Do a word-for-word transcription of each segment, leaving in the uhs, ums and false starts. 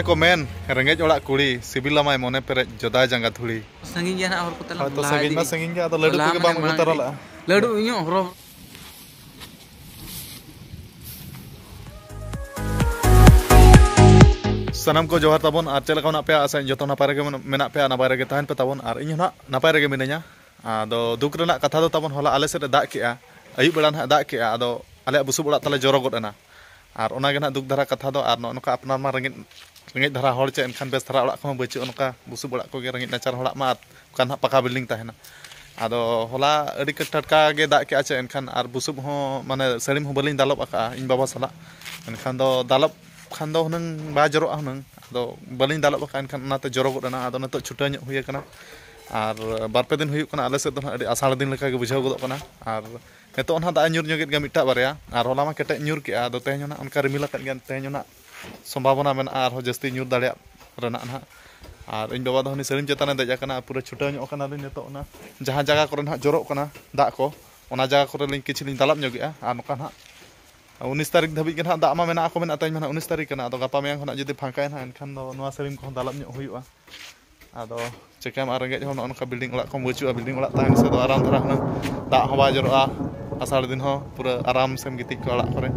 ᱠᱚ ᱢᱮᱱ, ᱨᱮᱸᱜᱮᱡ ᱚᱲᱟᱜ ᱠᱩᱲᱤ, ᱥᱤᱵᱤᱞᱟᱢᱟᱭ ᱢᱚᱱᱮ ᱯᱮᱨᱮᱡ, ᱡᱚᱫᱟᱭ ᱡᱟᱸᱜᱟ ᱫᱷᱩᱲᱤ᱾ ᱥᱟᱺᱜᱤᱧ ᱜᱮᱭᱟ ᱱᱟᱜ ᱦᱚᱨ ᱠᱚ ᱛᱟᱞᱟᱝ᱾ ᱦᱳᱭ, ᱛᱚ ᱞᱟᱦᱟ ᱥᱟᱺᱜᱤᱧ ᱢᱟ ᱤᱫᱤ᱾ ᱥᱟᱺᱜᱤᱧ ᱜᱮ, ᱟᱫᱚ ᱞᱟᱹᱰᱩ ᱞᱟᱦᱟ ᱠᱚᱜᱮ ᱢᱟᱱᱮ ᱵᱟᱢ ᱟᱹᱜᱩ ᱢᱟᱲᱟᱝ ᱛᱚᱨᱟ ᱤᱫᱤ᱾ ᱞᱟᱜᱼᱟ᱾ ᱞᱟᱹᱰᱩ ᱤᱧᱟᱹᱜ ᱦᱚᱨᱚ᱾ ᱥᱟᱱᱟᱢ ᱠᱚ ᱡᱚᱦᱟᱨ ᱛᱟᱵᱚᱱ, ᱟᱨ ᱪᱮᱫ ᱞᱮᱠᱟ ᱢᱮᱱᱟᱜ ᱯᱮᱭᱟ? ᱟᱥᱟᱧ ᱡᱚᱛᱚ ᱱᱟᱯᱟᱭ ᱨᱮᱜᱮ ᱢᱮᱱᱟᱜ ᱯᱮᱭᱟ, ᱱᱟᱯᱟᱭ ᱨᱮᱜᱮ ᱛᱟᱦᱮᱱ ᱯᱮ ᱛᱟᱵᱚᱱ, ᱟᱨ ᱤᱧ ᱦᱚᱸ ᱱᱟᱜ ᱱᱟᱯᱟᱭ ᱨᱮᱜᱮ ᱢᱤᱱᱟᱹᱧᱟ᱾ ᱟᱫᱚ ᱫᱩᱠ ᱨᱮᱱᱟᱜ ᱠᱟᱛᱷᱟ ᱫᱚ ᱛᱟᱵᱚᱱ, ᱦᱚᱞᱟ ᱟᱞᱮ ᱥᱮᱫ ᱮ ᱫᱟᱜ ᱠᱮᱜᱼᱟ, ᱟᱹᱭᱩᱵ ᱵᱮᱲᱟ ᱱᱟᱦᱟᱜ ᱫᱟᱜ ᱠᱮᱜᱼᱟ, ᱟᱫᱚ ᱟᱞᱮᱭᱟᱜ ᱵᱩᱥᱩᱵ ᱚᱲᱟᱜ ᱛᱟᱞᱮ ᱡᱚᱨᱚ ᱜᱚᱫ ᱮᱱᱟ᱾ ᱟᱨ ᱚᱱᱟ ᱜᱮ ᱱᱟᱦᱟᱜ ᱫᱩᱠ ᱫᱷᱟᱨᱟ ᱠᱟᱛᱷᱟ ᱫᱚ᱾ ᱟᱨ ᱱᱚᱜᱼᱚ ᱱᱚᱝᱠᱟ ᱟᱯᱱᱟᱨ ᱢᱟ ᱨᱮᱸᱜᱮᱡ, ᱨᱮᱸᱜᱮᱡ ᱫᱷᱟᱨᱟ ᱦᱚᱲ ᱪᱮ, ᱮᱱᱠᱷᱟᱱ ᱵᱮᱥ ᱫᱷᱟᱨᱟ ᱚᱲᱟᱜ ᱠᱚᱦᱚᱸ ᱵᱟᱹᱪᱩᱜᱼᱟ, ᱱᱚᱝᱠᱟ ᱵᱩᱥᱩᱵ ᱚᱲᱟᱜ ᱠᱚᱜᱮ ᱨᱮᱸᱜᱮᱡ ᱱᱟᱪᱟᱨ ᱦᱚᱲᱟᱜ ᱢᱟ, ᱟᱨ ᱚᱱᱠᱟ ᱱᱟᱦᱟᱜ ᱯᱟᱠᱟ ᱵᱤᱞᱰᱤᱝ ᱛᱟᱦᱮᱱᱟ᱾ ᱟᱫᱚ ᱦᱚᱞᱟ ᱟᱹᱰᱤ ᱴᱟᱴᱠᱟ ᱜᱮ ᱫᱟᱜ ᱠᱮᱜᱼᱟ ᱪᱮ, ᱮᱱᱠᱷᱟᱱ ᱟᱨ ᱵᱩᱥᱩᱵ ᱦᱚᱸ ᱢᱟᱱᱮ ᱥᱟᱹᱲᱤᱢ ᱦᱚᱸ ᱵᱟᱹᱞᱤᱧ ᱫᱟᱞᱚᱵ ᱟᱠᱟᱜᱼᱟ ᱤᱧ ᱵᱟᱵᱟ ᱥᱟᱞᱟᱜ᱾ ᱮᱱᱠᱷᱟᱱ ᱫᱚ ᱫᱟᱞᱚᱵ ᱠᱷᱟᱱ ᱫᱚ ᱦᱩᱱᱟᱹᱝ ᱵᱟᱭ ᱡᱚᱨᱚᱜᱼᱟ ᱦᱩᱱᱟᱹᱝ, ᱟᱫᱚ ᱵᱟᱹᱞᱤᱧ ᱫᱟᱞᱚᱵ ᱟᱠᱟᱫᱼᱟ, ᱮᱱᱠᱷᱟᱱ ᱚᱱᱟᱛᱮ ᱡᱚᱨᱚ ᱜᱚᱫ ᱮᱱᱟ᱾ ᱟᱫᱚ ᱱᱤᱛᱚᱜ ᱪᱷᱩᱴᱟᱹᱣ ᱧᱚᱜ ᱦᱩᱭ ᱟᱠᱟᱱᱟ᱾ ᱟᱨ ᱵᱟᱨ ᱯᱮ ᱫᱤᱱ ᱦᱩᱭᱩᱜ ᱠᱟᱱᱟ, ᱟᱞᱮ ᱥᱮᱫ ᱫᱚ ᱱᱟᱦᱟᱜ ᱟᱹᱰᱤ ᱟᱥᱟᱲ ᱫᱤᱱ ᱞᱮᱠᱟ ᱜᱮ ᱵᱩᱡᱷᱟᱹᱣ ᱜᱚᱫᱚᱜ ᱠᱟᱱᱟ᱾ ᱟᱨ ᱱᱤᱛᱚᱜ ᱱᱟᱦᱟᱜ ᱫᱟᱜ ᱮ ᱧᱩᱨ ᱧᱚᱜᱮᱫ ᱜᱮᱭᱟ ᱢᱤᱫᱴᱟᱜ ᱵᱟᱨᱭᱟ, ᱟᱨ ᱦᱚᱞᱟ ᱢᱟ ᱠᱮᱴᱮᱡ ᱧᱩᱨ ᱠᱮᱜᱼᱟ᱾ ᱟᱫᱚ ᱛᱮᱦᱮᱧ ᱦᱚᱸ ᱱᱟᱦᱟᱜ ᱚᱱᱠᱟ ᱨᱤᱢᱤᱞ ᱟᱠᱟᱫ ᱜᱮᱭᱟ, ᱛᱮᱦᱮᱧ ᱦᱚᱸ ᱱᱟᱦᱟᱜ ᱥᱚᱢᱵᱷᱟᱵᱚᱱᱟ ᱢᱮᱱᱟᱜᱼᱟ ᱟᱨᱦᱚᱸ ᱡᱟᱹᱥᱛᱤ ᱧᱩᱨ ᱫᱟᱲᱮᱭᱟᱜ ᱨᱮᱱᱟᱜ ᱱᱟᱦᱟᱜ᱾ ᱟᱨ ᱤᱧ ᱵᱟᱵᱟ ᱫᱚ ᱦᱟᱹᱱᱤ ᱥᱟᱹᱲᱤᱢ ᱪᱮᱛᱟᱱᱮ ᱫᱮᱡ ᱟᱠᱟᱱᱟ, ᱯᱩᱨᱟᱹ ᱪᱷᱩᱴᱟᱹᱣ ᱧᱚᱜ ᱠᱟᱱᱟᱞᱤᱧ ᱱᱤᱛᱚᱜ᱾ ᱚᱱᱟ ᱡᱟᱦᱟᱸ ᱡᱟᱭᱜᱟ ᱠᱚᱨᱮ ᱱᱟᱦᱟᱜ ᱡᱚᱨᱚᱜ ᱠᱟᱱᱟ ᱫᱟᱜ ᱠᱚ, ᱚᱱᱟ ᱡᱟᱭᱜᱟ ᱠᱚᱨᱮ ᱞᱤᱧ ᱠᱤᱪᱷᱩ ᱞᱤᱧ ᱫᱟᱞᱟᱵ ᱧᱚᱜᱮᱜᱼᱟ᱾ ᱟᱨ ᱱᱚᱝᱠᱟ ᱱᱟᱦᱟᱜ ᱩᱱᱤᱥ ᱛᱟᱹᱨᱤᱠᱷ ᱫᱷᱟᱹᱵᱤᱡ ᱜᱮ ᱱᱟᱦᱟᱜ ᱫᱟᱜ ᱢᱟ ᱢᱮᱱᱟᱜ ᱟᱠᱚ ᱢᱮᱱᱟᱜ, ᱛᱮᱦᱮᱧ ᱢᱟ ᱱᱟᱦᱟᱜ ᱩᱱᱤᱥ ᱛᱟᱹᱨᱤᱠᱷ ᱠᱟᱱᱟ᱾ ᱟᱫᱚ ᱜᱟᱯᱟ ᱢᱮᱭᱟᱝ ᱠᱷᱚᱱᱟᱜ ᱡᱩᱫᱤ ᱯᱷᱟᱸᱠᱟᱭᱟ ᱱᱟᱦᱟᱜ, ᱮᱱᱠᱷᱟᱱ ᱫᱚ ᱱᱚᱣᱟ ᱥᱟᱹᱲᱤᱢ ᱠᱚᱦᱚᱸ ᱫᱟᱞᱟᱵ ᱧᱚᱜ ᱦᱩᱭᱩᱜᱼᱟ᱾ ᱟᱫᱚ ᱪᱤᱠᱟᱹᱭᱟᱢ, ᱟᱨ ᱨᱮᱸᱜᱮᱡ ᱦᱚᱲ ᱱᱚᱜᱼᱚ ᱱᱚᱝᱠᱟ ᱵᱤᱞᱰᱤᱝ ᱚᱲᱟᱜ ᱠᱚ ᱵᱟᱹᱪᱩᱜᱼᱟ᱾ ᱵᱤᱞᱰᱤᱝ ᱚᱲᱟᱜ ᱛᱟᱦᱮᱱ ᱥᱮᱫ ᱫᱚ ᱟᱨᱟᱢ ᱫᱷᱟᱨᱟ ᱦᱩᱱᱟᱹᱝ, ᱫᱟᱜ ᱦᱚᱸ ᱵᱟᱭ ᱡᱚᱨᱚᱜᱼᱟ ᱟᱥᱟᱲ ᱫᱤᱱ ᱦᱚᱸ, ᱯᱩᱨᱟᱹ ᱟᱨᱟᱢ ᱥᱮᱢ ᱜᱤᱛᱤᱡ ᱠᱚᱜᱼᱟ ᱚᱲᱟᱜ ᱠᱚᱨᱮ᱾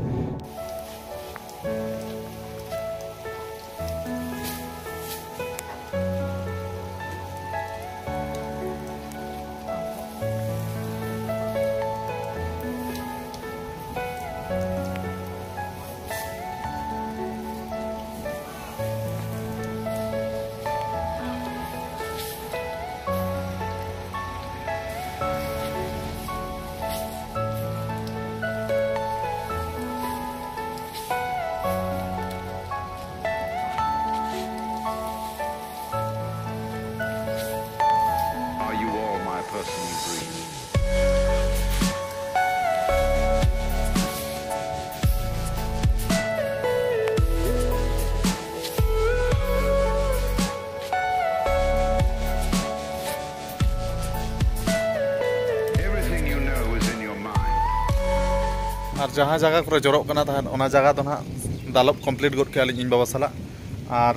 Are you all my personal dream? Everything you know is in your mind. ᱟᱨ ᱡᱟᱦᱟᱸ ᱡᱟᱭᱜᱟ ᱠᱚᱨᱮ ᱡᱚᱨᱚᱜ ᱠᱟᱱᱟ ᱛᱟᱦᱮᱸᱫ, ᱚᱱᱟ ᱡᱟᱭᱜᱟ ᱫᱚ ᱱᱟᱦᱟᱜ ᱫᱟᱞᱚᱵ ᱠᱚᱢᱯᱞᱤᱴ ᱜᱚᱫ ᱠᱮᱜᱼᱟ ᱞᱤᱧ ᱤᱧ ᱵᱟᱵᱟ ᱥᱟᱞᱟᱜ᱾ ᱟᱨ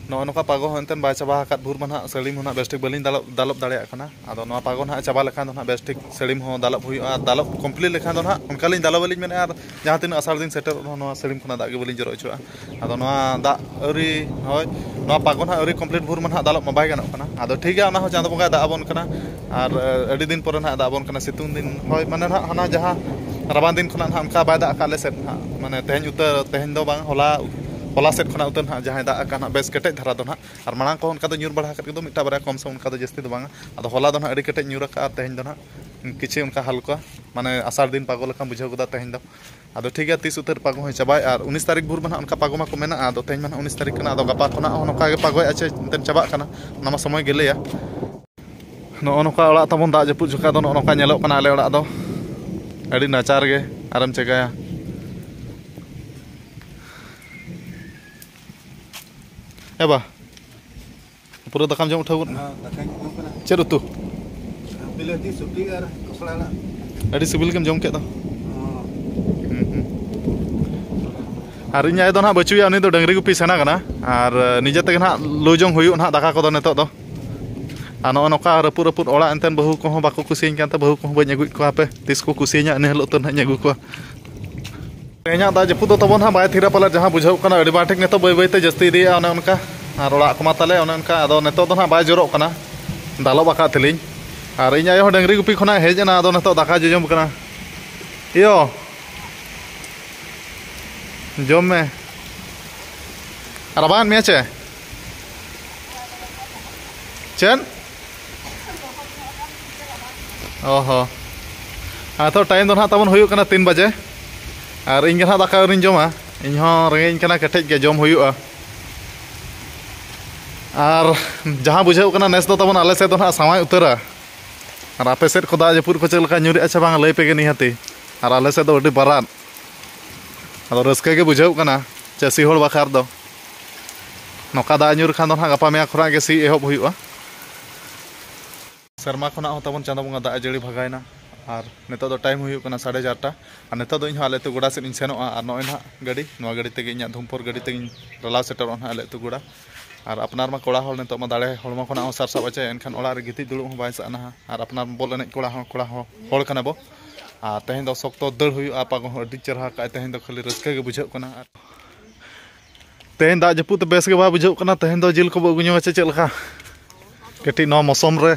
ᱱᱚᱜᱼᱚ ᱱᱚᱝᱠᱟ ᱯᱟᱜᱚ ᱦᱚᱸ ᱮᱱᱛᱮᱫ ᱵᱟᱭ ᱪᱟᱵᱟ ᱟᱠᱟᱫ ᱵᱷᱳᱨ ᱢᱟ ᱱᱟᱦᱟᱜ ᱥᱟᱹᱲᱤᱢ ᱦᱚᱸ ᱱᱟᱦᱟᱜ ᱵᱮᱥ ᱴᱷᱤᱠ ᱵᱟᱹᱞᱤᱧ ᱫᱟᱞᱚᱵ, ᱫᱟᱞᱚᱵ ᱫᱟᱲᱮᱭᱟᱜ ᱠᱟᱱᱟ᱾ ᱟᱫᱚ ᱱᱚᱣᱟ ᱯᱟᱜᱚ ᱱᱟᱦᱟᱜ ᱪᱟᱵᱟ ᱞᱮᱠᱷᱟᱱ ᱫᱚ ᱱᱟᱦᱟᱜ ᱵᱮᱥ ᱴᱷᱤᱠ ᱥᱟᱹᱲᱤᱢ ᱦᱚᱸ ᱫᱟᱞᱚᱵ ᱦᱩᱭᱩᱜᱼᱟ᱾ ᱟᱨ ᱫᱟᱞᱚᱵ complete ᱞᱮᱠᱷᱟᱱ ᱫᱚ ᱱᱟᱦᱟᱜ ᱚᱱᱠᱟᱞᱤᱧ ᱫᱟᱞᱚᱵ ᱟᱹᱞᱤᱧ ᱢᱮᱱᱮᱫᱼᱟ᱾ ᱟᱨ ᱡᱟᱦᱟᱸ ᱛᱤᱱᱟᱹᱜ ᱟᱥᱟᱲ ᱫᱤᱱ ᱥᱮᱴᱮᱨᱚᱜ ᱨᱮᱦᱚᱸ ᱱᱚᱣᱟ ᱥᱟᱹᱲᱤᱢ ᱠᱷᱚᱱᱟᱜ ᱫᱟᱜ ᱜᱮ ᱵᱟᱹᱞᱤᱧ ᱡᱚᱨᱚ ᱦᱚᱪᱚᱣᱟᱜᱼᱟ᱾ ᱟᱫᱚ ᱱᱚᱣᱟ ᱫᱟᱜ ᱟᱹᱣᱨᱤ, ᱦᱳᱭ, ᱱᱚᱣᱟ ᱯᱟᱜᱚ ᱱᱟᱦᱟᱜ ᱟᱹᱣᱨᱤ complete ᱵᱷᱳᱨ ᱢᱟ ᱱᱟᱦᱟᱜ ᱫᱟᱞᱚᱵ ᱢᱟ ᱵᱟᱭ ᱜᱟᱱᱚᱜ ᱠᱟᱱᱟ᱾ ᱟᱫᱚ ᱴᱷᱤᱠ ᱜᱮᱭᱟ, ᱚᱱᱟ ᱦᱚᱸ ᱪᱟᱸᱫᱚ ᱵᱚᱸᱜᱟᱭ ᱫᱟᱜ ᱟᱵᱚᱱ ᱠᱟᱱᱟ᱾ ᱟᱨ ᱟᱹᱰᱤ ᱫᱤᱱ ᱯᱚᱨᱮ ᱱᱟᱦᱟᱜ ᱫᱟᱜ ᱟᱵᱚᱱ ᱠᱟᱱᱟ, ᱥᱤᱛᱩᱝ ᱫᱤᱱ, ᱦᱳᱭ, ᱢᱟᱱᱮ ᱱᱟᱦᱟᱜ ᱦᱟᱱᱟ ᱡᱟᱦᱟᱸ ᱨᱟᱵᱟᱝ ᱫᱤᱱ ᱠᱷᱚᱱᱟᱜ ᱱᱟᱦᱟᱜ ᱚᱱᱠᱟ ᱵᱟᱭ ᱫᱟᱜ ᱟᱠᱟᱫ ᱟᱞᱮ ᱥᱮᱫ ᱱᱟᱦᱟᱜ, ᱢᱟᱱᱮ ᱛᱮᱦᱮᱧ ᱩᱛᱟᱹᱨ, ᱛᱮᱦᱮᱧ ᱫᱚ ᱵᱟᱝ, ᱦᱚᱞᱟ, ᱦᱚᱞᱟ ᱥᱮᱫ ᱠᱷᱚᱱᱟᱜ ᱩᱛᱟᱹᱨ ᱱᱟᱦᱟᱜ ᱡᱟᱦᱟᱸᱭ ᱫᱟᱜ ᱟᱠᱟᱫ ᱱᱟᱦᱟᱜ ᱵᱮᱥ ᱠᱮᱴᱮᱡ ᱫᱷᱟᱨᱟ ᱫᱚ ᱱᱟᱦᱟᱜ᱾ ᱟᱨ ᱢᱟᱲᱟᱝ ᱠᱚᱦᱚᱸ ᱚᱱᱠᱟ ᱫᱚ ᱧᱩᱨ ᱵᱟᱲᱟ ᱟᱠᱟᱫ ᱜᱮᱫᱚ, ᱢᱤᱫᱴᱟᱝ ᱵᱟᱨᱭᱟ ᱠᱚᱢ ᱥᱚᱢ, ᱚᱱᱠᱟ ᱫᱚ ᱡᱟᱹᱥᱛᱤ ᱫᱚ ᱵᱟᱝᱟ᱾ ᱟᱫᱚ ᱦᱚᱞᱟ ᱫᱚ ᱱᱟᱦᱟᱜ ᱟᱹᱰᱤ ᱠᱮᱴᱮᱡ ᱧᱩᱨ ᱟᱠᱟᱫᱼᱟ, ᱟᱨ ᱛᱮᱦᱮᱧ ᱫᱚ ᱱᱟᱦᱟᱜ ᱠᱤᱪᱷᱩ ᱚᱱᱠᱟ ᱦᱟᱞᱠᱟ, ᱢᱟᱱᱮ ᱟᱥᱟᱲ ᱫᱤᱱ ᱯᱟᱜᱚ ᱞᱮᱠᱟᱢ ᱵᱩᱡᱷᱟᱹᱣ ᱜᱚᱫᱟ ᱛᱮᱦᱮᱧ ᱫᱚ᱾ ᱟᱫᱚ ᱴᱷᱤᱠ ᱜᱮᱭᱟ, ᱛᱤᱥ ᱩᱛᱟᱹᱨ ᱯᱟᱜᱚ ᱦᱚᱸᱭ ᱪᱟᱵᱟᱭᱮᱫᱼᱟ᱾ ᱟᱨ ᱩᱱᱤᱥ ᱛᱟᱹᱨᱤᱠᱷ ᱵᱷᱳᱨ ᱢᱟ ᱱᱟᱦᱟᱜ ᱚᱱᱠᱟ ᱯᱟᱜᱚ ᱢᱟᱠᱚ ᱢᱮᱱᱟᱜᱼᱟ᱾ ᱟᱫᱚ ᱛᱮᱦᱮᱧ ᱢᱟ ᱱᱟᱦᱟᱜ ᱩᱱᱤᱥ ᱛᱟᱹᱨᱤᱠᱷ ᱠᱟᱱᱟ, ᱟᱫᱚ ᱜᱟᱯᱟ ᱠᱷᱚᱱᱟᱜ ᱦᱚᱸ ᱱᱚᱝᱠᱟ ᱜᱮ ᱯᱟᱜᱚᱭᱮᱫᱼᱟ ᱪᱮ ᱮᱱᱛᱮᱫ ᱪᱟᱵᱟᱜ ᱠᱟᱱᱟ, ᱚᱱᱟ ᱢᱟ ᱥᱚᱢᱚᱭ ᱜᱮ ᱞᱟᱹᱭᱟ᱾ ᱱᱚᱜᱼᱚ ᱱᱚᱝᱠᱟ ᱚᱲᱟᱜ ᱛᱟᱵᱚᱱ, ᱫᱟᱜ ᱡᱟᱹᱯᱩᱫ ᱡᱚᱠᱷᱟᱡ ᱫᱚ ᱱᱚᱜᱼᱚ ᱱᱚᱝᱠᱟ ᱧᱮᱞᱚᱜ ᱠᱟᱱᱟ ᱟᱞᱮ ᱚᱲᱟᱜ ᱫᱚ᱾ ᱟᱹᱰᱤ ᱱᱟᱪᱟᱨ ᱜᱮ, ᱟᱨᱮᱢ ᱪᱤᱠᱟᱹᱭᱟ᱾ ᱮ ᱵᱟ, ᱯᱩᱨᱟᱹ ᱫᱟᱠᱟᱢ ᱡᱚᱢ ᱩᱴᱷᱟᱹᱣ ᱜᱚᱫ ᱮᱱᱟ? ᱦᱮᱸ, ᱫᱟᱠᱟᱧ ᱡᱚᱢ ᱠᱟᱱᱟ᱾ ᱪᱮᱫ ᱩᱛᱩ? ᱵᱤᱞᱟᱹᱛᱤ ᱥᱩᱴᱤ ᱟᱨ ᱠᱷᱚᱥᱲᱟ ᱟᱲᱟᱜ᱾ ᱟᱹᱰᱤ ᱥᱤᱵᱤᱞ ᱜᱮᱢ ᱡᱚᱢ ᱠᱮᱫ ᱫᱚ᱾ ᱦᱚᱸ᱾ ᱦᱩᱸ, ᱦᱩᱸ᱾ ᱟᱨ ᱤᱧ ᱟᱭᱳ ᱫᱚ ᱱᱟᱦᱟᱜ ᱵᱟᱹᱪᱩᱜ ᱮᱭᱟ, ᱩᱱᱤ ᱫᱚ ᱰᱟᱹᱝᱨᱤ ᱜᱩᱯᱤ ᱥᱮᱱ ᱟᱠᱟᱱᱟ᱾ ᱟᱨ ᱱᱤᱡᱮ ᱛᱮᱜᱮ ᱱᱟᱦᱟᱜ ᱞᱩ ᱡᱚᱝ ᱦᱩᱭᱩᱜ ᱱᱟᱦᱟᱜ ᱫᱟᱠᱟ ᱠᱚᱫᱚ ᱱᱤᱛᱚᱜ ᱫᱚ᱾ ᱟᱨ ᱱᱚᱜᱼᱚ ᱱᱚᱝᱠᱟ ᱨᱟᱹᱯᱩᱫ ᱨᱟᱹᱯᱩᱫ ᱚᱲᱟᱜ, ᱮᱱᱛᱮᱱ ᱵᱟᱹᱦᱩ ᱠᱚᱦᱚᱸ ᱵᱟᱠᱚ ᱠᱩᱥᱤᱭᱟᱹᱧ ᱠᱟᱱᱛᱮ ᱵᱟᱹᱦᱩ ᱠᱚᱦᱚᱸ ᱵᱟᱹᱧ ᱟᱹᱜᱩᱭᱮᱫ ᱠᱚᱣᱟ᱾ ᱦᱟᱯᱮ ᱛᱤᱥ ᱠᱚ ᱠᱩᱥᱤᱭᱟᱹᱧᱟ, ᱤᱱᱟᱹ ᱦᱤᱞᱳᱜ ᱩᱛᱟᱹᱨ ᱱᱟᱦᱟᱜ ᱤᱧ ᱟᱹᱜᱩ ᱠᱚᱣᱟ᱾ ᱛᱮᱦᱮᱧᱟᱜ ᱫᱟᱜ ᱡᱟᱹᱯᱩᱫ ᱫᱚ ᱛᱟᱵᱚᱱ ᱦᱟᱸᱜ ᱵᱟᱭ ᱛᱷᱤᱨᱟ ᱯᱟᱞᱮᱫ, ᱡᱟᱦᱟᱸ ᱵᱩᱡᱷᱟᱹᱜ ᱠᱟᱱᱟ ᱟᱹᱰᱤ ᱵᱟᱝ ᱴᱷᱤᱠ᱾ ᱱᱤᱛᱚᱜ ᱵᱟᱹᱭ ᱵᱟᱹᱭ ᱛᱮ ᱡᱟᱹᱥᱛᱤ ᱤᱫᱤᱭᱮᱫᱼᱟ ᱚᱱᱮ ᱚᱱᱠᱟ, ᱟᱨ ᱚᱲᱟᱜ ᱠᱚᱢᱟ ᱛᱟᱞᱮ ᱚᱱᱮ ᱚᱱᱠᱟ᱾ ᱟᱫᱚ ᱱᱤᱛᱚᱜ ᱫᱚ ᱦᱟᱸᱜ ᱵᱟᱭ ᱡᱚᱨᱚᱜ ᱠᱟᱱᱟ, ᱫᱟᱞᱚᱵ ᱟᱠᱟᱫ ᱛᱮᱞᱤᱧ᱾ ᱟᱨ ᱤᱧ ᱟᱭᱳ ᱦᱚᱸ ᱰᱟᱹᱝᱨᱤ ᱜᱩᱯᱤ ᱠᱷᱚᱱᱟᱜ ᱦᱮᱡ ᱮᱱᱟ, ᱟᱫᱚ ᱱᱤᱛᱚᱜ ᱫᱟᱠᱟ ᱡᱚᱡᱚᱢ ᱠᱟᱱᱟ᱾ ᱤᱭᱳ, ᱡᱚᱢ ᱢᱮ᱾ ᱨᱟᱵᱟᱝ ᱮᱫ ᱢᱮᱭᱟ ᱪᱮ? ᱪᱮᱫ? ᱚ ᱦᱚᱸ᱾ ᱟᱫᱚ ᱴᱟᱭᱤᱢ ᱫᱚ ᱱᱟᱦᱟᱜ ᱛᱟᱵᱚᱱ ᱦᱩᱭᱩᱜ ᱠᱟᱱᱟ ᱛᱤᱱ ᱵᱟᱡᱮ᱾ ᱟᱨ ᱤᱧ ᱜᱮ ᱱᱟᱦᱟᱜ ᱫᱟᱠᱟ ᱟᱹᱣᱨᱤᱧ ᱡᱚᱢᱟ᱾ ᱤᱧ ᱦᱚᱸ ᱨᱮᱸᱜᱮᱡ ᱤᱧ ᱠᱟᱱᱟ ᱠᱮᱴᱮᱡ ᱜᱮ, ᱡᱚᱢ ᱦᱩᱭᱩᱜᱼᱟ᱾ ᱟᱨ ᱡᱟᱦᱟᱸ ᱵᱩᱡᱷᱟᱹᱜ ᱠᱟᱱᱟ, ᱱᱮᱥ ᱫᱚ ᱛᱟᱵᱚᱱ ᱟᱞᱮ ᱥᱮᱫ ᱫᱚ ᱱᱟᱦᱟᱜ ᱥᱟᱶᱟᱭ ᱩᱛᱟᱹᱨᱟ᱾ ᱟᱨ ᱟᱯᱮ ᱥᱮᱫ ᱠᱚ ᱫᱟᱜ ᱡᱟᱹᱯᱩᱫ ᱠᱚ ᱪᱮᱫ ᱞᱮᱠᱟ ᱧᱩᱨᱮᱜᱼᱟ ᱪᱮ ᱵᱟᱝ, ᱞᱟᱹᱭ ᱯᱮᱜᱮ ᱱᱤᱦᱟᱹᱛᱤ᱾ ᱟᱨ ᱟᱞᱮ ᱥᱮᱫ ᱫᱚ ᱟᱹᱰᱤ ᱵᱟᱨᱟᱫ᱾ ᱟᱫᱚ ᱨᱟᱹᱥᱠᱟᱹ ᱜᱮ ᱵᱩᱡᱷᱟᱹᱜ ᱠᱟᱱᱟ ᱪᱟᱹᱥᱤ ᱦᱚᱲ ᱵᱟᱠᱷᱨᱟ ᱫᱚ᱾ ᱱᱚᱝᱠᱟ ᱫᱟᱜ ᱧᱩᱨ ᱠᱷᱟᱱ ᱫᱚ ᱱᱟᱦᱟᱜ ᱜᱟᱯᱟ ᱢᱮᱭᱟᱝ ᱠᱷᱚᱱᱟᱜ ᱜᱮ ᱥᱤ ᱮᱦᱚᱵ ᱦᱩᱭᱩᱜᱼᱟ᱾ ᱥᱮᱨᱢᱟ ᱠᱷᱚᱱᱟᱜ ᱦᱚᱸ ᱛᱟᱵᱚᱱ ᱪᱟᱸᱫᱳ ᱵᱚᱸᱜᱟ ᱫᱟᱜ ᱮ ᱡᱟᱹᱲᱤ ᱵᱷᱟᱜᱟᱭᱮᱱᱟ᱾ ᱟᱨ ᱱᱤᱛᱚᱜ ᱫᱚ ᱴᱟᱭᱤᱢ ᱦᱩᱭᱩᱜ ᱠᱟᱱᱟ ᱥᱟᱲᱮ ᱪᱟᱨᱴᱟ᱾ ᱟᱨ ᱱᱤᱛᱚᱜ ᱫᱚ ᱤᱧ ᱦᱚᱸ ᱟᱞᱮ ᱟᱹᱛᱩ ᱜᱚᱰᱟ ᱥᱮᱫ ᱤᱧ ᱥᱮᱱᱚᱜᱼᱟ᱾ ᱟᱨ ᱱᱚᱜᱼᱚᱭ ᱱᱟᱦᱟᱜ ᱜᱟᱹᱰᱤ, ᱱᱚᱣᱟ ᱜᱟᱹᱰᱤ ᱛᱮᱜᱮ, ᱤᱧᱟᱹᱜ ᱫᱷᱩᱢᱯᱩᱨ ᱜᱟᱹᱰᱤ ᱛᱮᱜᱮᱧ ᱨᱟᱞᱟᱣ ᱥᱮᱴᱮᱨᱚᱜᱼᱟ ᱱᱟᱦᱟᱜ ᱟᱞᱮ ᱟᱹᱛᱩ ᱜᱚᱰᱟ᱾ ᱟᱨ ᱟᱯᱱᱟᱨ ᱢᱟ ᱠᱚᱲᱟ ᱦᱚᱲ, ᱱᱤᱛᱚᱜ ᱢᱟ ᱫᱟᱲᱮ ᱦᱚᱲᱢᱚ ᱠᱷᱚᱱᱟᱜ ᱦᱚᱸ ᱥᱟᱨᱥᱟᱜᱼᱟ ᱪᱮ, ᱮᱱᱠᱷᱟᱱ ᱚᱲᱟᱜ ᱨᱮ ᱜᱤᱛᱤᱡ ᱫᱩᱲᱩᱵ ᱦᱚᱸ ᱵᱟᱭ ᱥᱟᱱᱟᱣᱟ᱾ ᱟᱨ ᱟᱯᱱᱟᱨ ᱵᱚᱞ ᱮᱱᱮᱡ ᱠᱚᱲᱟ ᱦᱚᱸ, ᱠᱚᱲᱟ ᱦᱚᱸ ᱦᱚᱲ ᱠᱟᱱᱟ ᱵᱚ᱾ ᱟᱨ ᱛᱮᱦᱮᱧ ᱫᱚ ᱥᱚᱠᱛᱚ ᱫᱟᱹᱲ ᱦᱩᱭᱩᱜᱼᱟ, ᱯᱟᱜᱚ ᱦᱚᱸ ᱟᱹᱰᱤ ᱪᱮᱦᱨᱟ ᱠᱟᱜᱼᱟᱭ, ᱛᱮᱦᱮᱧ ᱫᱚ ᱠᱷᱟᱹᱞᱤ ᱨᱟᱹᱥᱠᱟᱹ ᱜᱮ ᱵᱩᱡᱷᱟᱹᱜ ᱠᱟᱱᱟ᱾ ᱟᱨ ᱛᱮᱦᱮᱧ ᱫᱟᱜ ᱡᱟᱹᱯᱩᱫ ᱛᱮ ᱵᱮᱥ ᱜᱮ ᱵᱟᱭ ᱵᱩᱡᱷᱟᱹᱜ ᱠᱟᱱᱟ᱾ ᱛᱮᱦᱮᱧ ᱫᱚ ᱡᱤᱞ ᱠᱚᱵᱚ ᱟᱹᱜᱩ ᱧᱚᱜᱟ ᱪᱮ ᱪᱮᱫ ᱞᱮᱠᱟ? ᱠᱟᱹᱴᱤᱡ ᱱᱚᱣᱟ ᱢᱚᱥᱚᱢ ᱨᱮ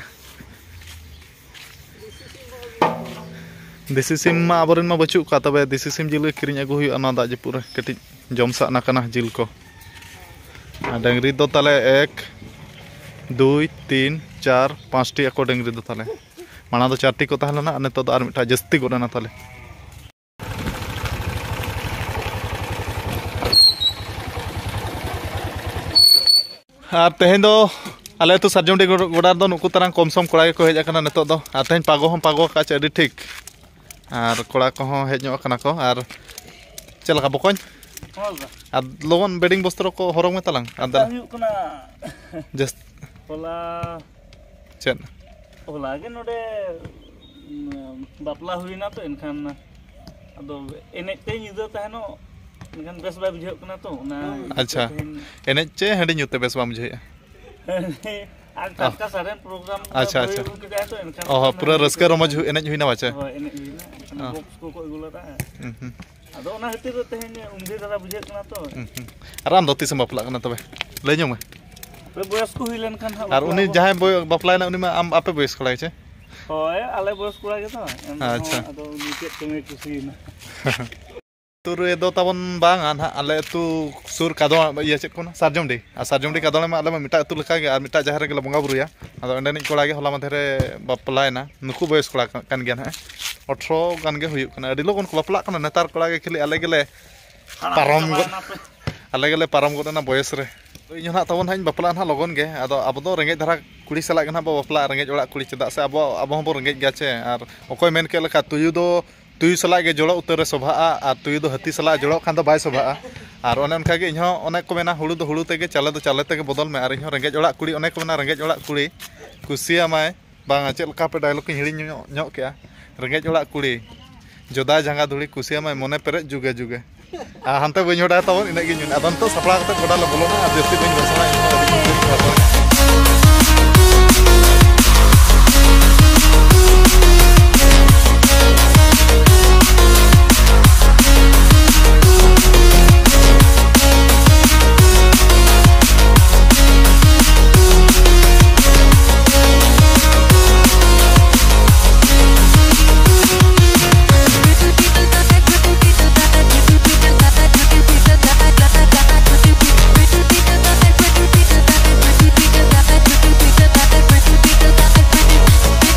ᱫᱮᱥᱤ ᱥᱤᱢ ᱢᱟ ᱟᱵᱚᱨᱮᱱ ᱢᱟ ᱵᱟᱹᱪᱩᱜ ᱠᱚᱣᱟ, ᱛᱚᱵᱮ ᱫᱮᱥᱤ ᱥᱤᱢ ᱡᱤᱞ ᱜᱮ ᱠᱤᱨᱤᱧ ᱟᱹᱜᱩ ᱦᱩᱭᱩᱜᱼᱟ ᱱᱚᱣᱟ ᱫᱟᱜ ᱡᱟᱹᱯᱩᱫ ᱨᱮ, ᱠᱟᱹᱴᱤᱡ ᱡᱚᱢ ᱥᱟᱜᱱᱟ ᱠᱟᱱᱟ ᱡᱤᱞ ᱠᱚ᱾ ᱟᱨ ᱰᱟᱹᱝᱨᱤ ᱫᱚ ᱛᱟᱞᱮ ᱮᱠ, ᱫᱩᱭ, ᱛᱤᱱ, ᱪᱟᱨ, ᱯᱟᱸᱪᱴᱤ ᱟᱠᱚ ᱰᱟᱹᱝᱨᱤ ᱫᱚ ᱛᱟᱞᱮ᱾ ᱢᱟᱲᱟᱝ ᱫᱚ ᱪᱟᱨᱴᱤ ᱠᱚ ᱛᱟᱦᱮᱸ ᱞᱮᱱᱟ, ᱟᱨ ᱱᱤᱛᱚᱜ ᱫᱚ ᱟᱨ ᱢᱤᱫᱴᱟᱝ ᱡᱟᱹᱥᱛᱤ ᱜᱚᱫ ᱮᱱᱟ ᱛᱟᱞᱮ᱾ ᱟᱨ ᱛᱮᱦᱮᱧ ᱫᱚ ᱟᱞᱮ ᱟᱹᱛᱩ ᱥᱟᱨᱡᱚᱢᱰᱤ ᱜᱚᱰ-, ᱜᱚᱰᱟ ᱨᱮᱫᱚ ᱱᱩᱠᱩ ᱛᱟᱨᱟᱝ ᱠᱚᱢ ᱥᱚᱢ ᱠᱚᱲᱟ ᱜᱮᱠᱚ ᱦᱮᱡ ᱟᱠᱟᱱᱟ ᱱᱤᱛᱚᱜ ᱫᱚ᱾ ᱟᱨ ᱛᱮᱦᱮᱧ ᱯᱟᱜᱚ ᱦᱚᱸ ᱯᱟᱜᱚ ᱟᱠᱟᱫ ᱪᱮ ᱟᱹᱰᱤ ᱴᱷᱤᱠ᱾ ᱟᱨ ᱠᱚᱲᱟ ᱠᱚᱦᱚᱸ ᱦᱮᱡ ᱧᱚᱜ ᱟᱠᱟᱱᱟ ᱠᱚ᱾ ᱟᱨ ᱪᱮᱫ ᱞᱮᱠᱟ ᱵᱚᱠᱚᱧ? ᱦᱚᱸ ᱫᱟ᱾ ᱟᱨ ᱞᱚᱜᱚᱱ ᱵᱮᱰᱤᱝ ᱵᱚᱥᱛᱨᱚ ᱠᱚ ᱦᱚᱨᱚᱜᱽ ᱢᱮ ᱛᱟᱞᱟᱝ᱾ ᱟᱨ ᱚᱱᱠᱟ ᱫᱮᱞᱟ᱾ ᱦᱩᱭᱩᱜ ᱠᱟᱱᱟ᱾ ᱡᱟᱹᱥ-, ᱦᱚᱞᱟ ᱪᱮᱫ? ᱦᱚᱞᱟ ᱜᱮ ᱱᱚᱰᱮ, ᱩᱸ, ᱵᱟᱯᱞᱟ ᱦᱩᱭᱱᱟ ᱛᱚ, ᱮᱱᱠᱷᱟᱱ ᱟᱫᱚ ᱮᱱᱮᱡ ᱛᱮ ᱧᱤᱫᱟᱹ ᱛᱟᱦᱮᱱᱚᱜ, ᱮᱱᱠᱷᱟᱱ ᱵᱮᱥ ᱵᱟᱭ ᱵᱩᱡᱷᱟᱹᱜ ᱠᱟᱱᱟ ᱛᱚ, ᱚᱱᱟ ᱤᱭᱟᱹᱛᱮ ᱟᱪᱪᱷᱟ᱾ ᱛᱮᱦᱮᱧ ᱮᱱᱮᱡ ᱪᱮ ᱦᱟᱺᱰᱤ ᱧᱩ ᱛᱮ ᱵᱮᱥ ᱵᱟᱢ ᱵᱩᱡᱷᱟᱹᱣᱮᱫᱼᱟ? ᱟᱨ ᱚ᱾ ᱴᱟᱴᱠᱟ sudden program ᱟᱪᱪᱷᱟ, ᱦᱩᱭ ᱟᱪᱪᱷᱟ᱾ ᱟᱹᱜᱩ ᱠᱮᱫᱟᱭ ᱛᱚ, ᱮᱱᱠᱷᱟᱱ ᱚ ᱦᱚᱸ, ᱚᱱᱟ ᱯᱩᱨᱟᱹ ᱤᱭᱟᱹᱛᱮ ᱨᱟᱹᱥᱠᱟᱹ ᱨᱚᱢᱚᱡᱽ ᱦᱩᱭ-, ᱮᱱᱮᱡ ᱦᱩᱭᱱᱟ ᱵᱟᱪᱮ? ᱦᱳᱭ, ᱮᱱᱮᱡ ᱦᱩᱭᱱᱟ, ᱚᱱᱟ ᱚ᱾ Box ᱠᱚᱠᱚ ᱟᱹᱜᱩ ᱞᱮᱫᱟ᱾ ᱦᱩᱸ, ᱦᱩᱸ᱾ ᱟᱫᱚ ᱚᱱᱟ ᱠᱷᱟᱹᱛᱤᱨ ᱛᱮ ᱛᱮᱦᱮᱧ ᱩᱢᱫᱷᱤ ᱫᱷᱟᱨᱟ ᱵᱩᱡᱷᱟᱹᱜ ᱠᱟᱱᱟ ᱛᱚ᱾ ᱦᱩᱸ, ᱦᱩᱸ᱾ ᱟᱨ ᱟᱢ ᱫᱚ ᱛᱤᱥᱮᱢ ᱵᱟᱯᱞᱟᱜ ᱠᱟᱱᱟ ᱛᱚᱵᱮ? ᱞᱟᱹᱭ ᱧᱚᱜ ᱢᱮ᱾ ᱵᱚᱭᱚᱥ ᱠᱚ ᱦᱩᱭ ᱞᱮᱱᱠᱷᱟᱱ ᱦᱟᱸᱜ ᱟᱨ ᱵᱟᱯᱞᱟ ᱩᱱᱤ ᱟᱵᱚᱱ᱾ ᱡᱟᱦᱟᱸᱭ ᱵᱚᱭ-, ᱵᱟᱯᱞᱟᱭᱮᱱᱟ, ᱩᱱᱤ ᱢᱟ ᱟᱢ, ᱟᱯᱮ ᱵᱚᱭᱮᱥ ᱠᱚᱲᱟ ᱜᱮ ᱪᱮ? ᱦᱳᱭ, ᱟᱞᱮ ᱵᱚᱭᱮᱥ ᱠᱚᱲᱟ ᱜᱮᱛᱚ᱾ ᱮᱱ ᱨᱮᱦᱚᱸ ᱟᱪᱪᱷᱟ᱾ ᱟᱫᱚ ᱩᱱᱤ ᱪᱮᱫ ᱠᱟᱹᱢᱤᱭ ᱠᱩᱥᱤᱭᱮᱱᱟ? ᱟᱹᱛᱩ ᱨᱮᱫᱚ ᱛᱟᱵᱚᱱ ᱵᱟᱝᱟ ᱱᱟᱦᱟᱜ, ᱟᱞᱮ ᱟᱹᱛᱩ ᱥᱩᱨ ᱠᱟᱫᱚ, ᱤᱭᱟᱹ ᱪᱮᱫ ᱠᱚ ᱢᱮᱱᱟ, ᱥᱟᱨᱡᱚᱢᱰᱤ᱾ ᱟᱨ ᱥᱟᱨᱡᱚᱢᱰᱤ ᱠᱟᱫᱚ ᱢᱟ ᱟᱞᱮ ᱢᱟ ᱢᱤᱫᱴᱟᱜ ᱟᱹᱛᱩ ᱞᱮᱠᱟ ᱜᱮ, ᱟᱨ ᱢᱤᱫᱴᱟᱜ ᱡᱟᱦᱮᱨ ᱨᱮᱜᱮ ᱞᱮ ᱵᱚᱸᱜᱟ ᱵᱩᱨᱩᱭᱟ᱾ ᱟᱫᱚ ᱚᱸᱰᱮᱱᱤᱡ ᱠᱚᱲᱟ ᱜᱮ ᱦᱚᱞᱟ ᱢᱟᱫᱷᱮᱨ ᱨᱮ ᱵᱟᱯᱞᱟᱭᱮᱱᱟ, ᱱᱩᱠᱩ ᱵᱚᱭᱮᱥ ᱠᱚᱲᱟ ᱠᱟᱱ ᱜᱮᱭᱟ ᱱᱟᱦᱟᱜ, ᱟᱴᱷᱨᱚ ᱜᱟᱱ ᱜᱮ ᱦᱩᱭᱩᱜ ᱠᱟᱱᱟ᱾ ᱟᱹᱰᱤ ᱞᱚᱜᱚᱱ ᱠᱚ ᱵᱟᱯᱞᱟᱜ ᱠᱟᱱᱟ ᱱᱮᱛᱟᱨ ᱠᱚᱲᱟ ᱜᱮ, ᱠᱷᱟᱹᱞᱤ ᱟᱞᱮ ᱜᱮᱞᱮ ᱦᱟᱲᱟᱢ ᱯᱟᱨᱚᱢ ᱜᱚᱫ, ᱪᱟᱵᱟᱭᱮᱱᱟ ᱯᱮ᱾ ᱟᱞᱮ ᱜᱮᱞᱮ ᱯᱟᱨᱚᱢ ᱜᱚᱫ ᱮᱱᱟ ᱵᱚᱭᱮᱥ ᱨᱮ᱾ ᱤᱧ ᱦᱚᱸ ᱱᱟᱦᱟᱜ ᱛᱟᱵᱚᱱ ᱦᱟᱸᱜ ᱤᱧ ᱵᱟᱯᱞᱟᱜᱼᱟ ᱱᱟᱦᱟᱜ ᱞᱚᱜᱚᱱ ᱜᱮ᱾ ᱟᱫᱚ ᱟᱵᱚ ᱫᱚ ᱨᱮᱸᱜᱮᱡ ᱫᱷᱟᱨᱟ ᱠᱩᱲᱤ ᱥᱟᱞᱟᱜ ᱜᱮ ᱱᱟᱦᱟᱜ ᱵᱚ ᱵᱟᱯᱞᱟᱜᱼᱟ, ᱨᱮᱸᱜᱮᱡ ᱚᱲᱟᱜ ᱠᱩᱲᱤ, ᱪᱮᱫᱟᱜ ᱥᱮ ᱟᱵᱚ, ᱟᱵᱚ ᱦᱚᱸᱵᱚ ᱨᱮᱸᱜᱮᱡ ᱜᱮᱭᱟ ᱪᱮ᱾ ᱟᱨ ᱚᱠᱚᱭ ᱢᱮᱱ ᱠᱮᱫ ᱞᱮᱠᱟ, ᱛᱩᱭᱩ ᱫᱚ ᱛᱩᱭᱩ ᱥᱟᱞᱟᱜ ᱜᱮ ᱡᱚᱲᱚᱜ ᱩᱛᱟᱹᱨ ᱨᱮ ᱥᱚᱵᱷᱟᱜᱼᱟ, ᱟᱨ ᱛᱩᱭᱩ ᱫᱚ ᱦᱟᱹᱛᱤ ᱥᱟᱞᱟᱜ ᱡᱚᱲᱚᱜ ᱠᱷᱟᱱ ᱫᱚ ᱵᱟᱭ ᱥᱚᱵᱷᱟᱜᱼᱟ᱾ ᱟᱨ ᱚᱱᱮ ᱚᱱᱠᱟ ᱜᱮ ᱤᱧ ᱦᱚᱸ, ᱚᱱᱮ ᱠᱚ ᱢᱮᱱᱟ, ᱦᱩᱲᱩ ᱫᱚ ᱦᱩᱲᱩ ᱛᱮᱜᱮ, ᱪᱟᱣᱞᱮ ᱫᱚ ᱪᱟᱣᱞᱮ ᱛᱮᱜᱮ ᱵᱚᱫᱚᱞ ᱢᱮ᱾ ᱟᱨ ᱤᱧ ᱦᱚᱸ ᱨᱮᱸᱜᱮᱡ ᱚᱲᱟᱜ ᱠᱩᱲᱤ, ᱚᱱᱮ ᱠᱚ ᱢᱮᱱᱟ, ᱨᱮᱸᱜᱮᱡ ᱚᱲᱟᱜ ᱠᱩᱲᱤ ᱠᱩᱥᱤᱭᱟᱢᱟᱭ ᱵᱟᱝᱟ, ᱪᱮᱫ ᱞᱮᱠᱟ ᱯᱮ dialogue ᱠᱚᱧ ᱦᱤᱲᱤᱧ ᱧᱚᱜ, ᱧᱚᱜ ᱠᱮᱜᱼᱟ᱾ ᱨᱮᱸᱜᱮᱡ ᱚᱲᱟᱜ ᱠᱩᱲᱤ, ᱡᱚᱫᱟᱭ ᱡᱟᱸᱜᱟ ᱫᱷᱩᱲᱤ, ᱠᱩᱥᱤᱭᱟᱢᱟᱭ ᱢᱚᱱᱮ ᱯᱮᱨᱮᱡ ᱡᱩᱜᱮ ᱡᱩᱜᱮ᱾ ᱟᱨ ᱦᱟᱱᱛᱮ ᱵᱟᱹᱧ ᱵᱟᱰᱟᱭᱟ ᱛᱟᱵᱚᱱ, ᱤᱱᱟᱹᱜ ᱜᱤᱧ ᱢᱮᱱᱟ᱾ ᱟᱫᱚ ᱱᱤᱛᱚᱜ ᱥᱟᱯᱲᱟᱣ ᱠᱟᱛᱮ ᱜᱚᱰᱟ ᱞᱮ ᱵᱚᱞᱚᱱᱟ, ᱟᱨ ᱡᱟᱹᱥᱛᱤ ᱵᱟᱹᱧ ᱜᱚᱞᱯᱷᱚᱭᱟ, ᱤᱧ ᱦᱚᱸ ᱟᱹᱰᱤ ᱡᱳᱨ ᱜᱚᱞᱯᱷᱚᱭᱟ᱾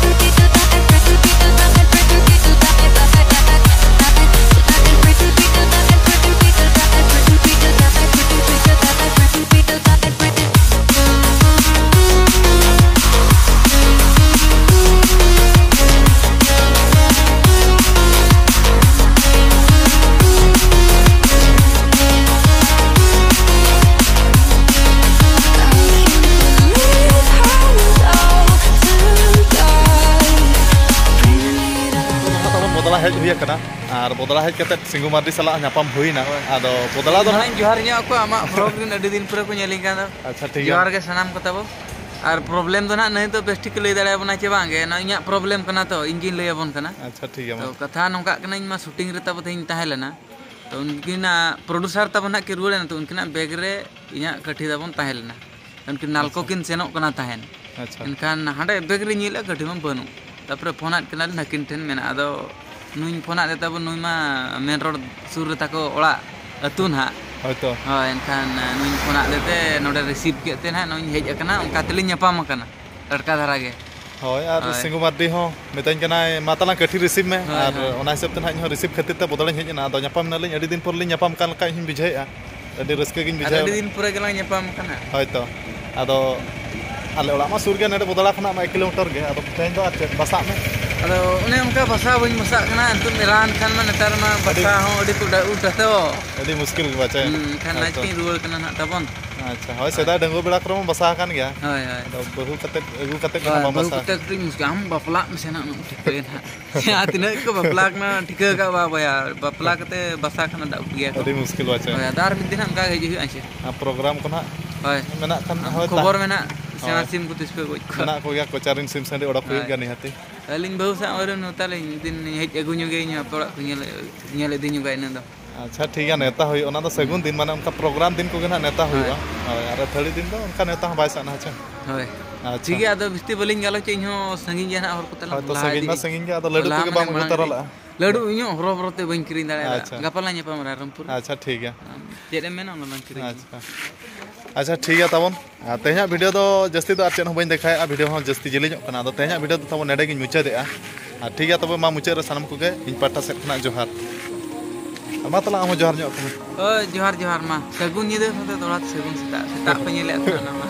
ᱛᱟᱵᱚᱱ ᱵᱚᱫᱽᱲᱟ ᱦᱮᱡ ᱦᱩᱭ ᱟᱠᱟᱱᱟ, ᱟᱨ ᱵᱚᱫᱽᱲᱟ ᱦᱮᱡ ᱠᱟᱛᱮ ᱥᱤᱝᱜᱩ ᱢᱟᱨᱰᱤ ᱥᱟᱞᱟᱜ ᱧᱟᱯᱟᱢ ᱦᱩᱭᱱᱟ᱾ ᱦᱳᱭ᱾ ᱟᱫᱚ ᱵᱚᱫᱽᱲᱟ ᱫᱚ ᱱᱟᱦᱟᱜ ᱤᱧ ᱡᱚᱦᱟᱨ ᱧᱚᱜ ᱟᱠᱚᱣᱟ, ᱟᱢᱟᱜ vlog ᱨᱮᱱ ᱟᱹᱰᱤ ᱫᱤᱱ ᱯᱚᱨᱮ ᱠᱚ ᱧᱮᱞᱤᱧ ᱠᱟᱱᱟ᱾ ᱟᱪᱪᱷᱟ, ᱴᱷᱤᱠ ᱜᱮᱭᱟ᱾ ᱡᱚᱦᱟᱨ ᱜᱮ ᱥᱟᱱᱟᱢ ᱠᱚ ᱛᱟᱵᱚ᱾ ᱟᱨ problem ᱫᱚ ᱱᱟᱦᱟᱜ ᱱᱩᱭ ᱫᱚ ᱵᱮᱥ ᱴᱷᱤᱠ ᱠᱚ ᱞᱟᱹᱭ ᱫᱟᱲᱮᱭᱟᱵᱚᱱᱟ ᱪᱮ ᱵᱟᱝ ᱜᱮ, ᱱᱚᱣᱟ ᱤᱧᱟᱹᱜ problem ᱠᱟᱱᱟ ᱛᱚ, ᱤᱧ ᱜᱤᱧ ᱞᱟᱹᱭ ᱟᱵᱚᱱ ᱠᱟᱱᱟ᱾ ᱟᱪᱪᱷᱟ, ᱴᱷᱤᱠ ᱜᱮᱭᱟ, ᱢᱟ᱾ ᱛᱚ, ᱠᱟᱛᱷᱟ ᱱᱚᱝᱠᱟᱜ ᱠᱟᱱᱟ, ᱤᱧ ᱢᱟ shooting ᱨᱮ ᱛᱟᱵᱚ ᱛᱮᱦᱮᱧ ᱛᱟᱦᱮᱸ ᱞᱮᱱᱟ, ᱛᱚ, ᱩᱱᱠᱤᱱᱟᱜ producer ᱛᱟᱵᱚ ᱱᱟᱦᱟᱜ ᱠᱤᱱ ᱨᱩᱣᱟᱹᱲ ᱮᱱᱟ, ᱛᱚ, ᱩᱱᱠᱤᱱᱟᱜ bag ᱨᱮ ᱤᱧᱟᱹᱜ ᱠᱟᱹᱴᱷᱤ ᱛᱟᱵᱚᱱ ᱛᱟᱦᱮᱸ ᱞᱮᱱᱟ᱾ ᱩᱱᱠᱤᱱ ᱱᱟᱞᱠᱳ ᱟᱪᱪᱷᱟ᱾ ᱠᱤᱱ ᱥᱮᱱᱚᱜ ᱠᱟᱱᱟ ᱛᱟᱦᱮᱸᱫ᱾ ᱟᱪᱪᱷᱟ᱾ ᱮᱱᱠᱷᱟᱱ ᱦᱟᱸᱰᱮ bag ᱨᱮ ᱧᱮᱞᱮᱫᱼᱟ, ᱠᱟᱹᱴᱷᱤ ᱢᱟ ᱵᱟᱹᱱᱩᱜ᱾ ᱛᱟᱨᱯᱚᱨᱮ ᱯᱷᱳᱱᱟᱫ ᱠᱤᱱᱟᱞᱤᱧ ᱱᱟᱹᱠᱤᱱ ᱴᱷᱮᱱ ᱢᱮᱱᱟᱜᱼᱟ᱾ ᱟᱫᱚ ᱱᱩᱭ ᱯᱷᱳᱱᱟᱫ ᱫᱮ ᱛᱟᱵᱚ, ᱱᱩᱭ ᱢᱟ main road ᱥᱩᱨ ᱨᱮ ᱛᱟᱠᱚ ᱚᱲᱟᱜ ᱟᱹᱛᱩ ᱱᱟᱦᱟᱜ᱾ ᱦᱳᱭᱛᱚ᱾ ᱦᱳᱭ, ᱮᱱᱠᱷᱟᱱ ᱱᱩᱭ ᱯᱷᱳᱱᱟᱫ ᱫᱮ ᱛᱮ ᱱᱚᱰᱮ receive ᱠᱮᱫ ᱛᱮ ᱱᱟᱦᱟᱜ ᱱᱚᱜᱼᱚᱭ ᱤᱧ ᱦᱮᱡ ᱟᱠᱟᱱᱟ, ᱚᱱᱠᱟ ᱛᱮᱞᱤᱧ ᱧᱟᱯᱟᱢ ᱟᱠᱟᱱᱟ ᱴᱟᱴᱠᱟ ᱫᱷᱟᱨᱟ ᱜᱮ᱾ ᱦᱳᱭ, ᱟᱨ ᱦᱳᱭ᱾ ᱥᱤᱝᱜᱩ ᱢᱟᱨᱰᱤ ᱦᱚᱸ ᱢᱮᱛᱟᱹᱧ ᱠᱟᱱᱟᱭ, "ᱢᱟ ᱛᱟᱞᱟᱝ ᱠᱟᱹᱴᱷᱤ receive ᱢᱮ", ᱦᱳᱭ, ᱟᱨ ᱦᱳᱭ᱾ ᱚᱱᱟ ᱦᱤᱥᱟᱹᱵ ᱛᱮ ᱱᱟᱦᱟᱜ ᱤᱧ ᱦᱚᱸ receive ᱠᱷᱟᱹᱛᱤᱨ ᱛᱮ ᱵᱚᱫᱚᱞᱤᱧ ᱦᱮᱡ ᱮᱱᱟ᱾ ᱟᱫᱚ ᱧᱟᱯᱟᱢ ᱮᱱᱟᱞᱤᱧ, ᱟᱹᱰᱤ ᱫᱤᱱ ᱯᱚᱨ ᱞᱤᱧ ᱧᱟᱯᱟᱢ ᱠᱟᱱ ᱞᱮᱠᱟ ᱤᱧ ᱦᱚᱸᱧ ᱵᱩᱡᱷᱟᱹᱣᱮᱫᱼᱟ, ᱟᱹᱰᱤ ᱨᱟᱹᱥᱠᱟᱹ ᱜᱤᱧ ᱟᱨ ᱵᱩᱡᱷᱟᱹᱣ ᱟᱹᱰᱤ ᱮᱫᱟ᱾ ᱫᱤᱱ ᱯᱚᱨᱮ ᱜᱮᱞᱟᱝ ᱧᱟᱯᱟᱢ ᱠᱟᱱᱟ᱾ ᱦᱳᱭ ᱛᱚ, ᱟᱫᱚ ᱟᱞᱮ ᱚᱲᱟᱜ ᱢᱟ ᱥᱩᱨ ᱜᱮᱭᱟ, ᱱᱚᱰᱮ ᱵᱚᱫᱚᱲᱟ ᱠᱷᱚᱱᱟᱜ ᱢᱟ ᱮᱠ kilometer ᱜᱮ᱾ ᱟᱫᱚ ᱛᱮᱦᱮᱧ ᱫᱚ ᱟᱨ ᱪᱮᱫ, ᱵᱟᱥᱟᱜ ᱢᱮ᱾ ᱟᱫᱚ ᱚᱱᱮ ᱚᱱᱠᱟ ᱵᱟᱥᱟ ᱵᱟᱹᱧ ᱵᱟᱥᱟᱜ ᱠᱟᱱᱟ, ᱱᱤᱛᱚᱜ ᱮᱨᱟ ᱮᱱᱠᱷᱟᱱ ᱢᱟ ᱱᱮᱛᱟᱨ ᱢᱟ ᱵᱟᱥᱟ ᱦᱚᱸ ᱟᱹᱰᱤ ᱠᱚ ᱩᱞᱴᱟ ᱛᱚ᱾ ᱟᱹᱰᱤ ᱢᱩᱥᱠᱤᱞ ᱜᱮ ᱵᱟᱪᱟᱭᱟ᱾ ᱦᱩᱸ, ᱮᱱᱠᱷᱟᱱ ᱦᱳᱭ ᱛᱚ᱾ ᱱᱟᱭᱠᱮᱧ ᱨᱩᱣᱟᱹᱲ ᱠᱟᱱᱟ ᱱᱟᱦᱟᱜ ᱛᱟᱵᱚᱱ᱾ ᱟᱪᱪᱷᱟ, ᱦᱳᱭ, ᱥᱮᱫᱟᱭ ᱰᱟᱺᱜᱩᱣᱟᱹ ᱵᱮᱲᱟ ᱠᱚᱨᱮ ᱢᱟ ᱵᱟᱥᱟ ᱟᱠᱟᱱ ᱜᱮᱭᱟ᱾ ᱦᱳᱭ, ᱦᱳᱭ᱾ ᱟᱫᱚ ᱵᱟᱹᱦᱩ ᱠᱟᱛᱮᱫ, ᱟᱹᱜᱩ ᱠᱟᱛᱮᱫ ᱜᱮ ᱦᱳᱭ, ᱦᱟᱸᱜ ᱵᱟᱢ ᱵᱟᱹᱦᱩ ᱵᱟᱥᱟ ᱠᱟᱛᱮᱫ ᱟᱠᱟᱱᱟ᱾ ᱠᱟᱹᱴᱤᱡ ᱢᱩᱥᱠᱤᱞ᱾ ᱟᱢ ᱵᱟᱯᱞᱟᱜ ᱢᱮᱥᱮ ᱱᱟᱦᱟᱜ, ᱩᱱᱟᱹᱜ ᱴᱷᱤᱠᱟᱹᱭᱮᱱ ᱦᱟᱸᱜ᱾ ᱡᱟᱦᱟᱸ ᱛᱤᱱᱟᱹᱜ ᱠᱚ ᱵᱟᱯᱞᱟ ᱟᱠᱟᱱᱟ, ᱴᱷᱤᱠᱟᱹ ᱟᱠᱟᱫ ᱵᱟ ᱵᱚᱭᱦᱟ, ᱵᱟᱯᱞᱟ ᱠᱟᱛᱮ ᱵᱟᱥᱟ ᱠᱷᱟᱱ ᱫᱟᱜ ᱜᱮᱭᱟ ᱠᱚ᱾ ᱟᱹᱰᱤ ᱢᱩᱥᱠᱤᱞ ᱵᱟᱪᱟᱭᱟ᱾ ᱦᱳᱭ, ᱟᱫᱚ ᱟᱨ ᱢᱤᱫ ᱫᱤᱱ ᱦᱟᱸᱜ ᱚᱱᱠᱟ ᱜᱮ ᱦᱤᱡᱩᱜ ᱦᱩᱭᱩᱜᱼᱟ, ᱦᱮᱸ ᱥᱮ? ᱟᱨ ᱯᱨᱳᱜᱨᱟᱢ ᱠᱚ ᱱᱟᱦᱟᱜ ᱦᱳᱭ᱾ ᱢᱮᱱᱟᱜ ᱠᱷᱟᱱ, ᱟᱢ ᱦᱳᱭ, ᱠᱷᱚᱵᱚᱨ ᱛᱟ-, ᱢᱮᱱᱟᱜ, ᱥᱮᱬᱟ ᱦᱳᱭ᱾ ᱥᱤᱢ ᱠᱚ ᱛᱤᱥ ᱯᱮ ᱜᱚᱡ ᱠᱚᱣᱟ? ᱢᱮᱱᱟᱜ ᱠᱚᱜᱮᱭᱟ, ᱠᱚᱪᱟᱨᱤᱱ ᱥᱤᱢ ᱥᱟᱺᱰᱤ ᱚᱰᱚᱠ ᱦᱩᱭᱩᱜ ᱦᱳᱭ᱾ ᱜᱮᱭᱟ ᱱᱤᱦᱟᱹᱛᱤ᱾ ᱟᱹᱞᱤᱧ ᱵᱟᱹᱦᱩ ᱥᱟᱶ ᱟᱹᱣᱨᱤ ᱱᱮᱣᱛᱟ ᱞᱤᱧ, ᱢᱤᱫ ᱫᱤᱱ ᱞᱤᱧ ᱦᱮᱡ ᱟᱹᱜᱩ ᱧᱚᱜᱮ ᱤᱧ ᱟᱯᱮ ᱚᱲᱟᱜ ᱠᱚ ᱧᱮᱞ, ᱧᱮᱞ ᱤᱫᱤ ᱧᱚᱜᱟ ᱤᱱᱟᱹ ᱫᱚ᱾ ᱟᱪᱪᱷᱟ, ᱴᱷᱤᱠ ᱜᱮᱭᱟ, ᱱᱮᱣᱛᱟ ᱦᱩᱭᱩᱜᱼᱟ᱾ ᱚᱱᱟ ᱫᱚ ᱥᱟᱹᱜᱩᱱ ᱫᱤᱱ, ᱢᱟᱱᱮ ᱚᱱᱠᱟ ᱯᱨᱳᱜᱨᱟᱢ ᱫᱤᱱ ᱠᱚᱜᱮ ᱱᱟᱦᱟᱜ ᱱᱮᱣᱛᱟ ᱦᱳᱭ᱾ ᱦᱩᱭᱩᱜᱼᱟ᱾ ᱦᱳᱭ, ᱟᱨ ᱟᱹᱛᱷᱟᱹᱲᱤ ᱫᱤᱱ ᱫᱚ ᱚᱱᱠᱟ ᱱᱮᱣᱛᱟ ᱦᱚᱸ ᱵᱟᱭ ᱥᱟᱱᱟ ᱦᱮᱸ ᱪᱮ᱾ ᱦᱳᱭ᱾ ᱟᱪᱪᱷᱟ᱾ ᱴᱷᱤᱠ ᱜᱮᱭᱟ, ᱟᱫᱚ ᱵᱤᱥᱛᱤ ᱵᱟᱹᱞᱤᱧ ᱜᱟᱞᱚᱪᱟ, ᱤᱧ ᱦᱚᱸ ᱥᱟᱺᱜᱤᱧ ᱜᱮᱭᱟ ᱱᱟᱦᱟᱜ ᱦᱚᱨ ᱠᱚ ᱛᱟᱞᱟᱝ, ᱦᱳᱭ ᱛᱚ, ᱞᱟᱦᱟ ᱥᱟᱺᱜᱤᱧ ᱤᱫᱤ ᱢᱟ ᱵᱤᱱ᱾ ᱥᱟᱺᱜᱤᱧ ᱜᱮ, ᱟᱫᱚ ᱞᱟᱹᱰᱩ ᱞᱟᱦᱟ ᱠᱚᱜᱮ ᱢᱟᱱᱮ ᱵᱟᱝ ᱟᱹᱜᱩ ᱢᱟᱲᱟᱝ ᱛᱚᱨᱟ ᱤᱫᱤ ᱞᱟᱜᱼᱟ᱾ ᱵᱤᱱ᱾ ᱞᱟᱹᱰᱩ ᱤᱧ ᱦᱚᱸ ᱦᱚᱨᱚ ᱵᱚᱨᱚ ᱛᱮ ᱵᱟᱹᱧ ᱠᱤᱨᱤᱧ ᱫᱟᱲᱮᱭᱟᱫᱟ᱾ ᱟᱪᱪᱷᱟ᱾ ᱜᱟᱯᱟ ᱞᱟᱝ ᱧᱟᱯᱟᱢᱟ ᱨᱟᱭᱨᱚᱝᱯᱩᱨ ᱨᱮ᱾ ᱟᱪᱪᱷᱟ, ᱴᱷᱤᱠ ᱜᱮᱭᱟ᱾ ᱟᱢ ᱪᱮᱫ ᱮᱢ ᱢᱮᱱᱟ, ᱚᱱᱟ ᱞᱟᱝ ᱠᱤᱨᱤᱧᱟ᱾ ᱟᱪᱪᱷᱟ᱾ ᱟᱪᱪᱷᱟ, ᱴᱷᱤᱠ ᱜᱮᱭᱟ ᱛᱟᱵᱚᱱ᱾ ᱟᱨ ᱛᱮᱦᱮᱧᱟᱜ ᱵᱷᱤᱰᱤᱭᱳ ᱫᱚ ᱡᱟᱹᱥᱛᱤ ᱫᱚ ᱟᱨ ᱪᱮᱫ ᱦᱚᱸ ᱵᱟᱹᱧ ᱫᱮᱠᱷᱟᱣᱮᱫᱼᱟ, ᱵᱷᱤᱰᱤᱭᱳ ᱦᱚᱸ ᱡᱟᱹᱥᱛᱤ ᱡᱮᱞᱮᱧᱚᱜ ᱠᱟᱱᱟ᱾ ᱟᱫᱚ ᱛᱮᱦᱮᱧᱟᱜ ᱵᱷᱤᱰᱤᱭᱳ ᱫᱚ ᱛᱟᱵᱚᱱ ᱱᱮᱰᱮ ᱜᱤᱧ ᱢᱩᱪᱟᱹᱫᱮᱜᱼᱟ᱾ ᱟᱨ ᱴᱷᱤᱠ ᱜᱮᱭᱟ, ᱛᱚᱵᱮ ᱢᱟ ᱢᱩᱪᱟᱹᱫ ᱨᱮ ᱥᱟᱱᱟᱢ ᱠᱚᱜᱮ ᱤᱧ ᱯᱟᱦᱴᱟ ᱥᱮᱫ ᱠᱷᱚᱱᱟᱜ ᱡᱚᱦᱟᱨ᱾ ᱟᱨ ᱢᱟ ᱛᱟᱦᱚᱞᱮ ᱟᱢ ᱦᱚᱸ ᱡᱚᱦᱟᱨ ᱧᱚᱜ ᱠᱚᱢᱮ᱾ ᱦᱳᱭ, ᱡᱚᱦᱟᱨ, ᱡᱚᱦᱟᱨ ᱢᱟ᱾ ᱥᱟᱹᱜᱩᱱ ᱧᱤᱫᱟᱹ ᱥᱟᱶᱛᱮ ᱫᱚᱦᱲᱟ ᱛᱮ ᱥᱟᱹᱜᱩᱱ ᱥᱮᱛᱟᱜ᱾ ᱥᱮᱛᱟᱜ ᱯᱮ ᱧᱮᱞᱮᱫ ᱛᱟᱦᱮᱸ ᱚᱱᱟ ᱢᱟ᱾